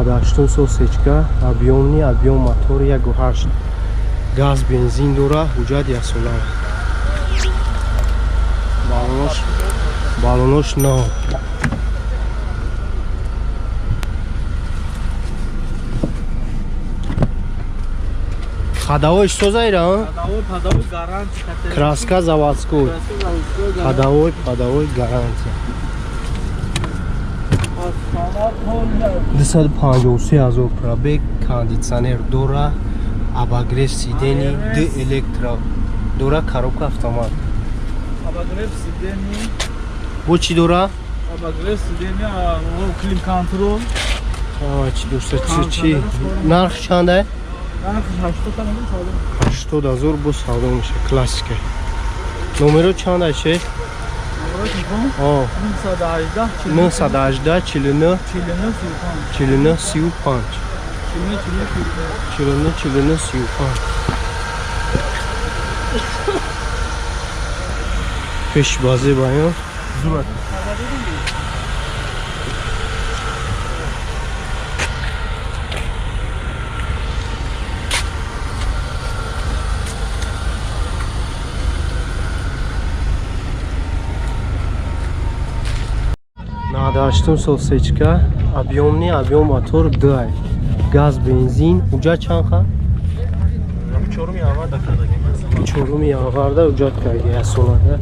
98 сол сечка, объёмный, объём мотор 1,8, газ, бензин дора, ҳуҷҷат яксола. Балонош нав. Ходовой что за ира? Ходовой гарантия. Краска заводской. Ходовой, ходовой гарантия. 253 000 пробег, кондиционер дора, обогрев сидений, д электро дора, коробка автомат. Обогрев сидений. Бо чӣ дора? Обогрев сидений, клим-контрол. Чӣ дошта? Чӣ? Нарх чанда? Нарх 80 000 бо савдо меша, классика. Номеро чанда ше? 918 49 49 35 49 49 35. Пешбази баён. Зурат. Надаштум сол сечка, объёмный, объём мотор 2, газ, бензин. Ҳуҷҷат чанд ха? 4 январда кардаги. 4 январда ҳуҷҷат кардаги, як солада.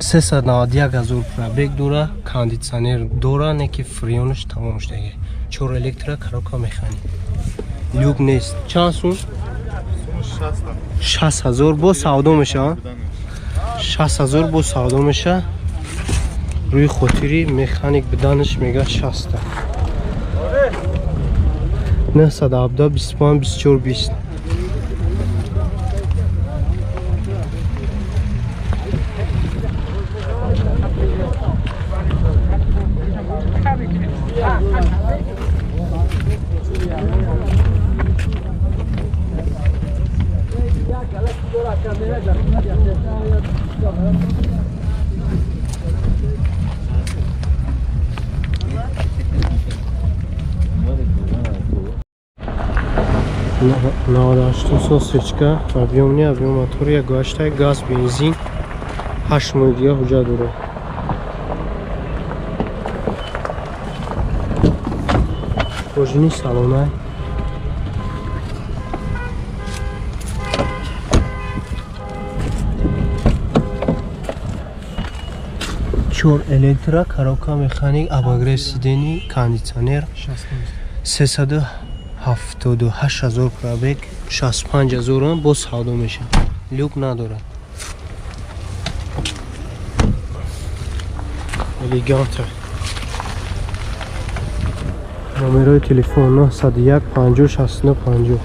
Сесад навад як ҳазор пробег дора, кондитсионер дора, не ки фреонаш тамом шудаги. Чор электро, коробка механик. Люк нест. Чанд сум? 60 000 бо савдо меша. 60 000 бо савдо меша. Рӯи хотири механик биданаш мега 60. 917 25 24 20. 98 сол сечка, объёмный, объём мотор 1,8, газ, бензин, 8 моҳи дига ҳуҷҷат дорад. Кожини салонай. Чор электро, коробка механик, обогрев сидений, кондитсионер, 378 000 пробег, 65 000 бо савдо мешавад. Люк надорад. Элеганта. Номерои телефон 901 50 69 50.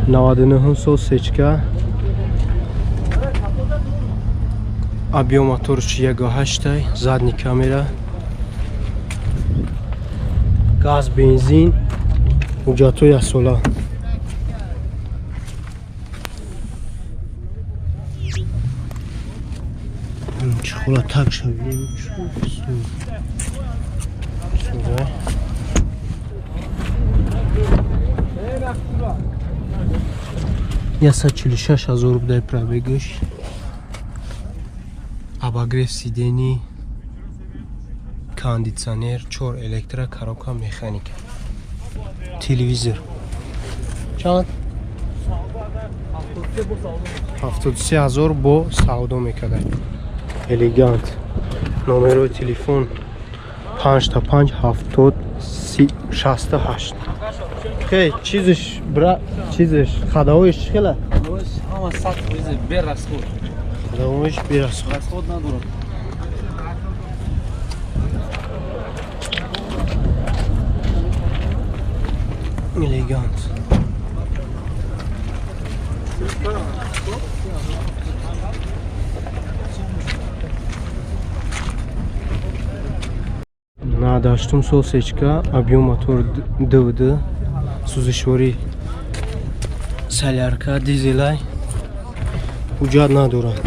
99 сол сечка, объём моторш 1,8, задний камера, газ, бензин, ҳуҷҷатҳо яксола. Чӣ хола так шавем? 146 000 будай пробегаш. Обогрев сидений, кондитсионер, чор электро, коробка механика. Телевизор. Чанд? 73 000 бо савдо мекарда. Элегант. Номерои телефон 5 5 73 68. Хей, чизиш, бра, чизиш, ходовоиш чӣ хела? Ходовоиш ҳама 100% бе расход. Ходовоиш бе расход. Расход надорад. Элегант. На даштум сол сечка, объем мотор ДВД, сӯзишворӣ солярка, дизелай ҳуҷҷат надорад.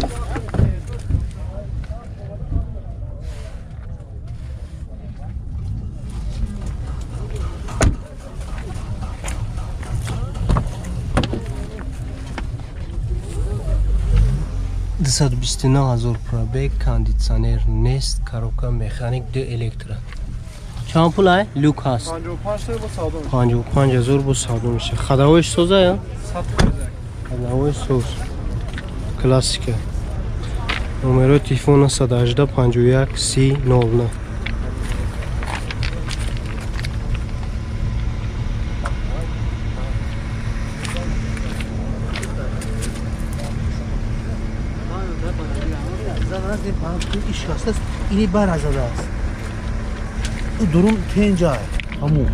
Дусаду бисту нӯҳ ҳазор пробег, кондитсионер нест, коробка механик, ду электро. Чанд пул ай? Люк ҳаст. 55 ҳазор бо савдо мешавад. Ходовоиш соза я? Ходовоиш соз. Классика. Номерои телефон 918 51 30 09. Ини баразадааст. Дурун тенҷай. Ҳаму.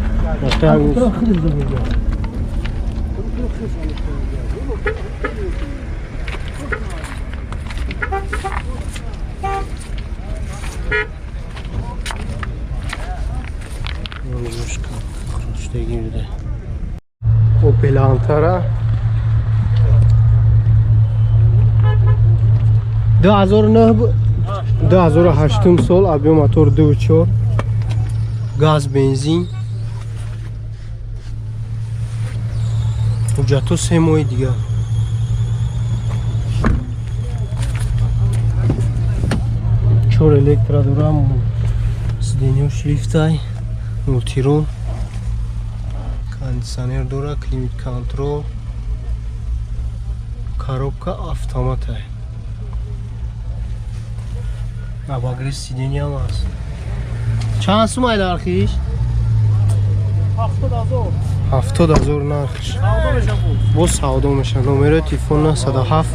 Opel Antara 2009 2008 сол, объем мотор 2.4, газ, бензин. Ҳуҷҷатҳо 3 моҳи дигар. Чор электро дорам, сиденьёш лифтай, мултирол, кондитсионер дора, климат контрол, коробка автоматай. Обогрев сиденья ҳам ҳаст. Чанд сум ай нархиш? 70,000. 70,000 нархиш. Боз савдо мешавад. Номерои телефон 907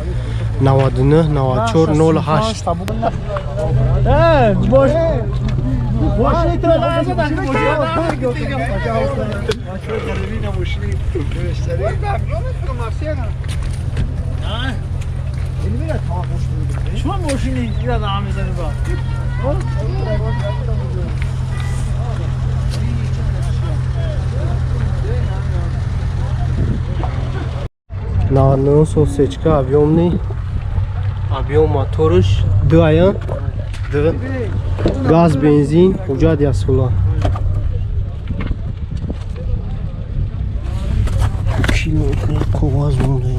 99 94 08. Бош. Шумо мошини ира дам мезанӣ ба? 99 сол сечка, объемный, объем моторш 2 ая, 2 газ, бензин, ҳуҷҷат ясула. Кило коғаз монда.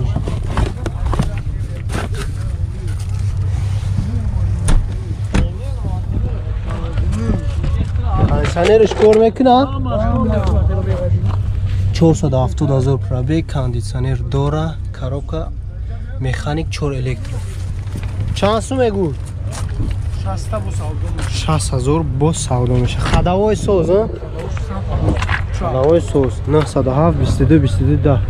Кондитсионерш кор мекунад? 470,000 пробег, кондитсионер дора, коробка механик, 4 электро. Чанд сум мегӯ? 60,000 бо савдо мешавад. Ходовой соз, а? Ходовой соз 907 22 22 10.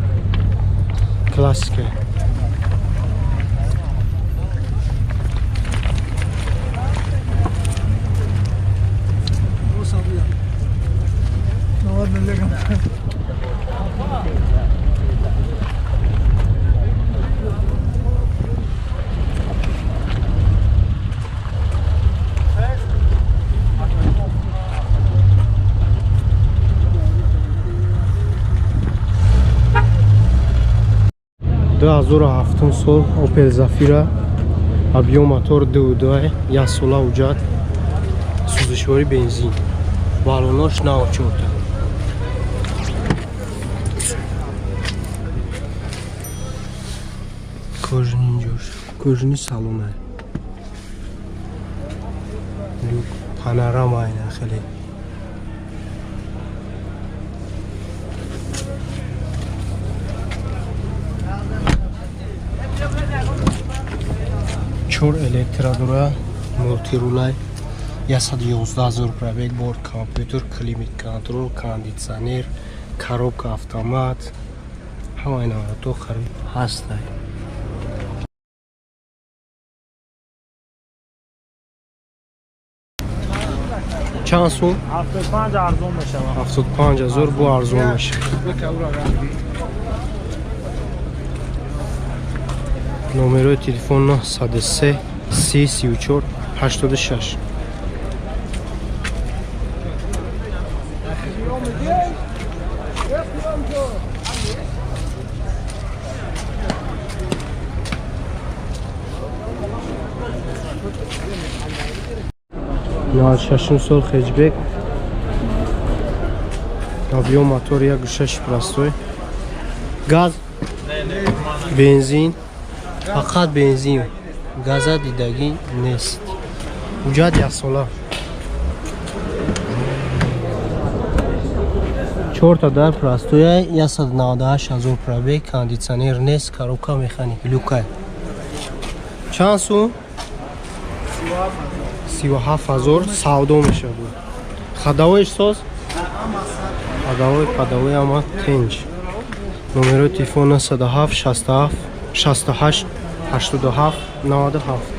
Классика. 2007 сол Opel Zafira, объем мотор 2.2, як сола ҳуҷҷат, сӯзишворӣ бензин, баллонош нав чорта. Кожини инҷош, кожини салона. Люк, панорама ина хеле. Чор электро дора, мултирулай, 111 0 пробег, борт компютер, климат контрол, кондитсионер, коробка автомат, ҳамаи навбато қариб ҳастай. Чанд сум? 75 арзон мешавад. 75 0 бо арзон мешавад. Номерои телефон 903 334 86. 96 сол хеджбек, объем мотор 1.6 простой, газ, бензин, фақат бензин, газа дидагӣ нест. Ҳуҷҷат яксола. Чорта дар простоя, 198 0 пробег, кондитсионер нест, коробка механик, люкай. Чанд сум? 37 0 савдо мешавад. Ходовоиш соз? Ходовой, ходовой ама тенҷ. Номерои телефон 907 67 68 87 97.